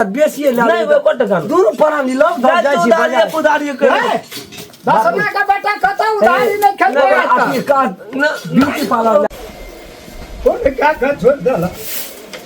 बेसिए ला नहीं, वो टका नहीं। दुनू प्राणी लग धर जाइ छी उधारी बाजार। उधारी कर हे, दसमा के बेटा कतौ उधारी नहि खेलकै नहि, आइ तक। अथी का ब्यूटी पार्लर फोन कए कऽ छोड़ि देलक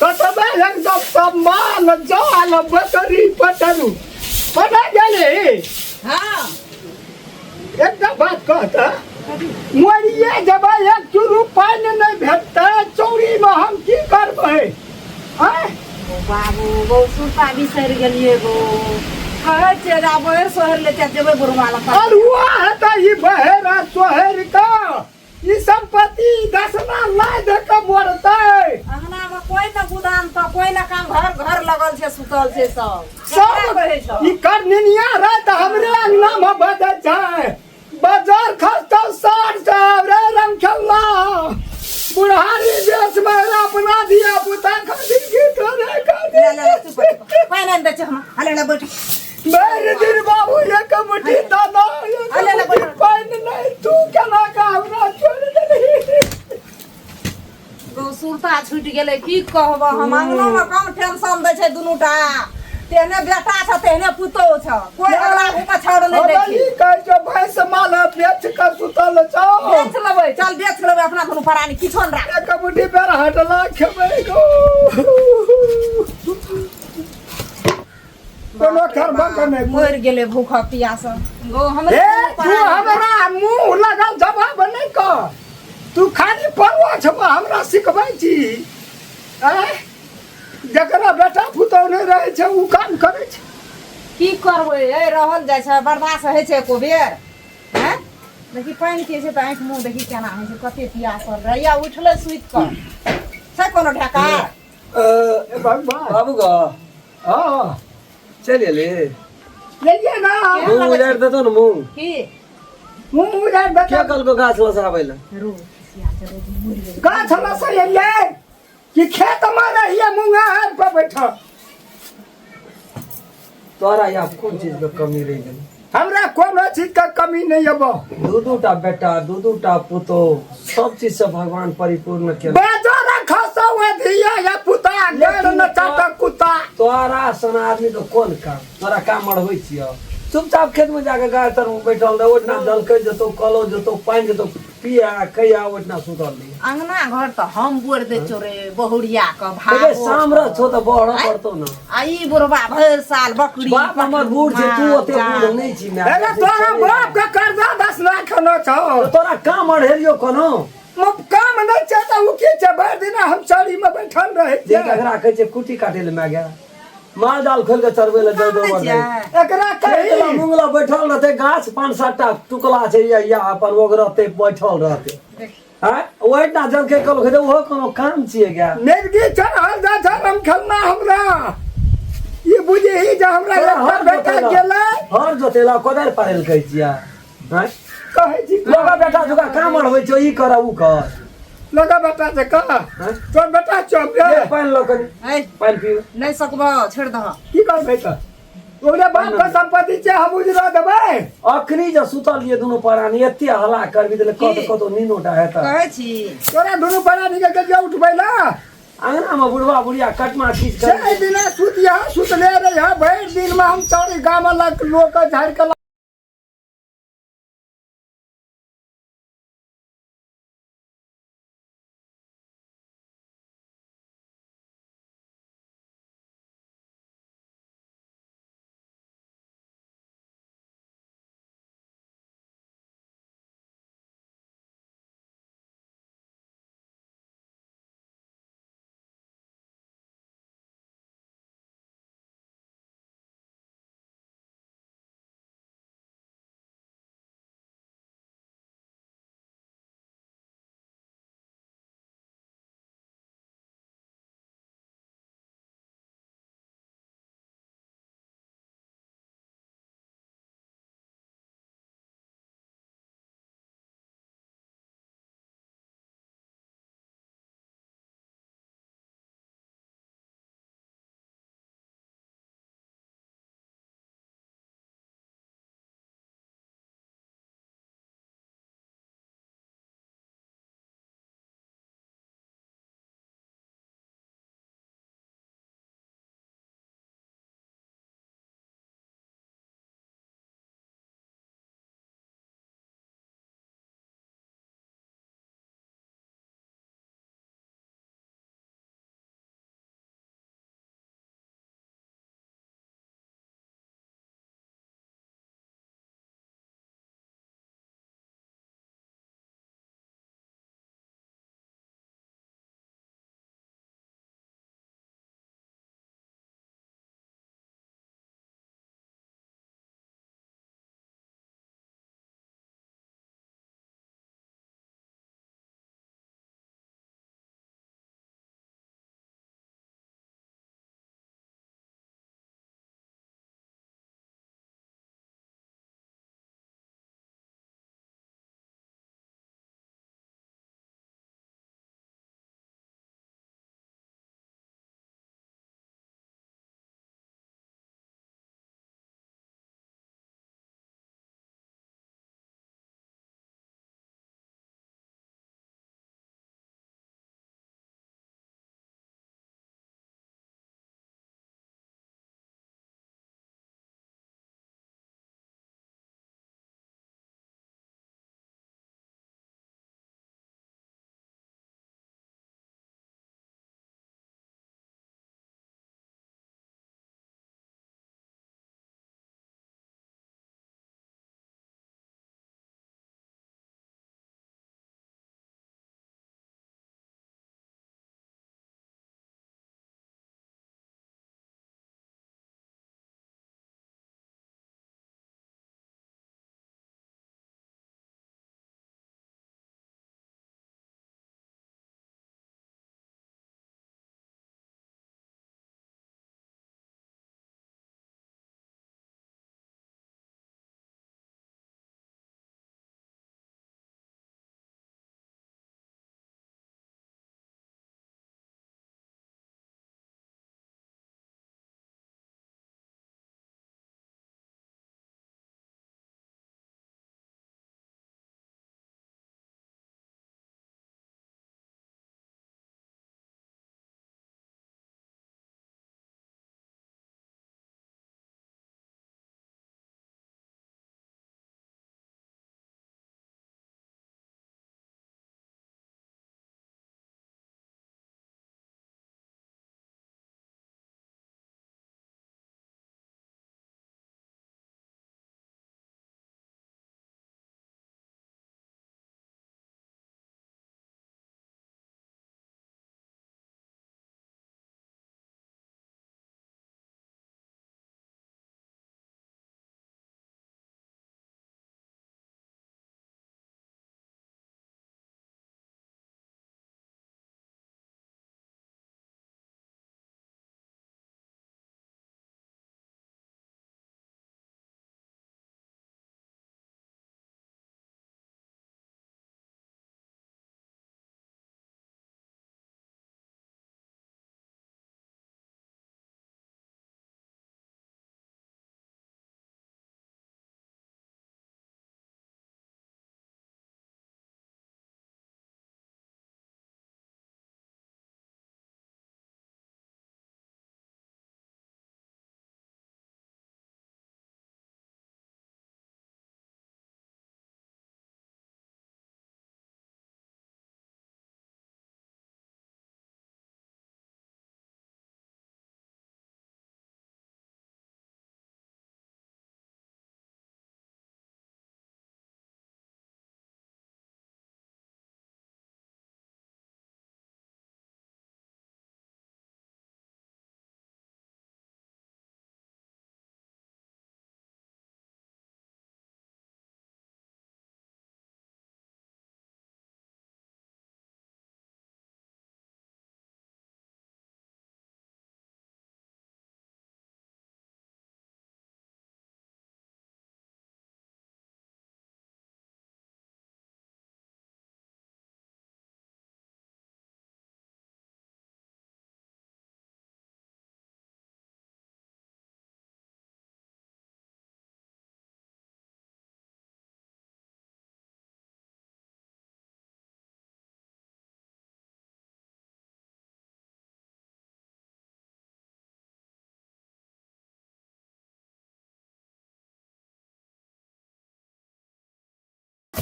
ततबे एकदम सब माल जाल बकरी पटरू पटा गेली। हाँ। एकटा बात कहता, मरिए जेबै, एक चुरू पानि नहि भेटतै चौरीमे, हम की करबै? आँय? ओ बाबू, बहुत सुरता बिसरि गेलियै गो। कहै छियै जे आब बहेर सोहर ले जेबै बुढ़वा लग। अरुआ हेतै ई बहेरा सोहर कऽ, ई संपत्ति दसना लाय दे के मरतै। अंगना में कोई न गुदान त कोई न काम, घर घर लगल छै, सुतल छै सब। सब केकरा कहै छौ? ई करनिया राति हमरे अंगना में बजै छै। बाजार खसतौ साठ साहब रे रंग खेलना बुढ़ारी देश में अपना धिया पुता खातिर की करे खातिर। ले ले ले, चुप चुप, पानि आनि दै छियै हम। हले ले, बैठ। भरि दिन बाबू एक मुट्ठी दाना, एक अले ले, मुट्ठी बैठ। पानि नहि, तू केना के हमरा छोड़ि देलही? गौ, सुरता छूटि गेलै, की कहब हम। अंगना में कम टेंशन दै छै दुनू टा, तेहने बेटा छ तेहने पुतोह छ, कोई अगला भूखा छोड़ नहीं हमरा दै छै। ई कहै छौ भैंस माल बेच कऽ सुतल छौ। बेच लेबै, चल बेच लेबै अपना दुनू प्राणी, किछो नहि राख। एक मुट्ठी बेर हटला खेबै गो, कोनो करबो के नहि। मरि गेलै भूख पियास गो हमरे। हे, तू हमरा मुँह लगल जवाब नहि कर। तू खाली पढ़ुआ छबा, हमरा सिखबै छी? आँय, जकरा बेटा पुतहु नहि रहै छै ओ काम करै छै। की करबै, ए रहल जाइ छै, बर्दाश्त होइ छै एको बेर? हैं, देखी पानि पियै छै तऽ आँखि मुँह देखी केना होइ छै, कते पियासल रहैया। उठलै सुति कऽ, छै कोनो ढेकार? ए भगवान। बाबू गो। हँ। चलि एली? लेलियै ना। मूँग उजाड़ि देतौ ने मूँग? की? मूँग उजाड़ि के देतौ। कहलको गाछ लसराबै लए? रो खिसिया छै रो, मरि गेलै। गाछ लसरियै कि खेत में रहिए मूँगा हाथ पर बैठल। तोरा यहाँ कोन चीज के कमी रहि गेल? हमरा कोनो चीज के कमी नहीं अब। दू दू टा बेटा, दू दू टा पुतोह, सब चीज से भगवान परिपूर्ण केलक। बेजोरा खसौ धिया या पुता गेल न चाटक कुत्ता। तोरा सन आदमी के कोन काम? तोरा काम अढ़बै छियौ? चुपचाप खेत में जाके गाछ तर में बैठल रह, ओहिठिना जलकै जेतौ, कलो जेतौ, पानि जेतौ, पिया कहिया ओहिठिना सुतल रही। अंगना घर तऽ हम बोर दै छियौ रे बहुरिया के भाग। देखै सामरथ छौ तऽ बहरऽ पड़तौ ने। आ ई बुढ़बा भरि साल बकरी बाप हमर बूढ़ छै, तू ओते बूढ़ नहि छी माय। अरे तोरा बाप के कर्जा 10 लाख न छौ। तोरा काम अढ़ेलियौ कोनो? काम नहि छै तऽ ओ की छै, भरि दिन हम चरी में बैठल रहै जे छियै। एकरा कहै छै कुट्टी काटै लए माय गे, माल जाल खोलि कऽ चरबै लए जाउ काम नहि दौड़। छै। एकरा कही मुंगला बैठल रहतै, गाछ पाँच सात टा टुकला छै या अपन ओगरतै, बैठल रहतै। आँय, ओहिठिना जलखै कल खेतै, ओहो कोनो काम छियै गे? मिर्गी चढ़ल जाइ छै हम खेलना, हमरा ई बुझही जे हमरा तोरा एकटा हर बेटा जोतेला गेलै। हर जोतेला कोदारि पारै लए कहै छियै? आँय? कहै छी लगा बेटा जुका काम अढ़बै छौ, ई कर उ कर। लगा बेटा से कह। आँय? तोर बेटा चौक ले पानि लऽ कनि। है। पानि पीब। नहि सकबह, छोड़ि दह। की करबै तऽ? ओकरे बाप के संपत्ति छै, हम उजरा देबै? अखनी जे सुतल रहियै दुनू प्राणी, एते हल्ला करबी देले, कत की? कतौ नीनो टा हेतै। कहै छी। तोरा दुनू प्राणी के गेलियै उठबै ला? अंगना में बुढ़वा बुढ़िया कटमा खींच से कर दिना सुतिया सुतले रहिया, भरि दिन में हम चौरी गाम लग लोक झाड़ि के।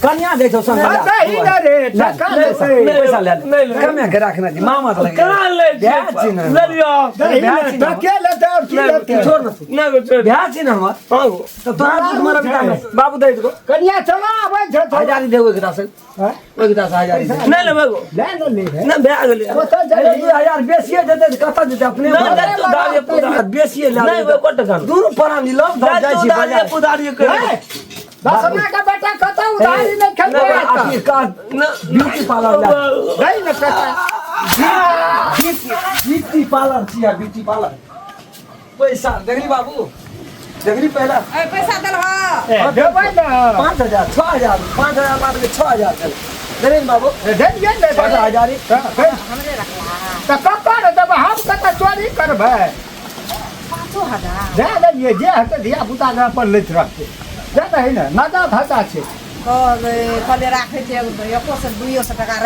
कन्या दै छौ संग हाँ, दही ने रे, टका लेतै। पैसा ले नहीं ले ले। कमे के राखना जी मामा तऽ लगे कहाँ ले भए छी ने ले लियो दही भए ने छी ने टके लेतै और की लेतै छोड़ न तू नहीं छोड़ भए छी ने हमर हाँ गो तऽ तोरा दूध मरब छै। बाबू दै दो कनिया चला आबै छै थोड़ा। हजारी देबो एकरा से हाँ? ओहि एकरा से हजारी दे नहीं लेबै गो ले ने ले रे। नहीं भए गेलै ओतऽ अरे जल्दी 2000 बेसिए देतै तऽ कतऽ जेतै अपने नहीं, नहीं, तू दारिये पुदारी। बेसिए लए नहीं वो कोट टका दुनू प्राणी लग धर जाइ छी दारिये बाजार पुदारिये कर हे, दसमा के बेटा कतऽ उधारी नहि खेलबै नहीं, अथी का ब्यूटी पार्लर लए दही ने टका ब्यूटी पार्लर छियै ब्यूटी पार्लर पैसा देखली बाबू देखली पहला ए पैसा देलह ए, देबै ने 5000 6000 5000 मात्र 6000 देल देली ने बाबू ए, देलियै ने 6000 ही। तऽ फेर हमरे रखला तऽ ककर देबै हम कतऽ चोरी करबै 5000 दए देलियै जे हेतै धिया पुताके अपन लैत रहतै दए दही ने नगद हता छै कहबै कहलियै राखै छै एको सए 200 टका।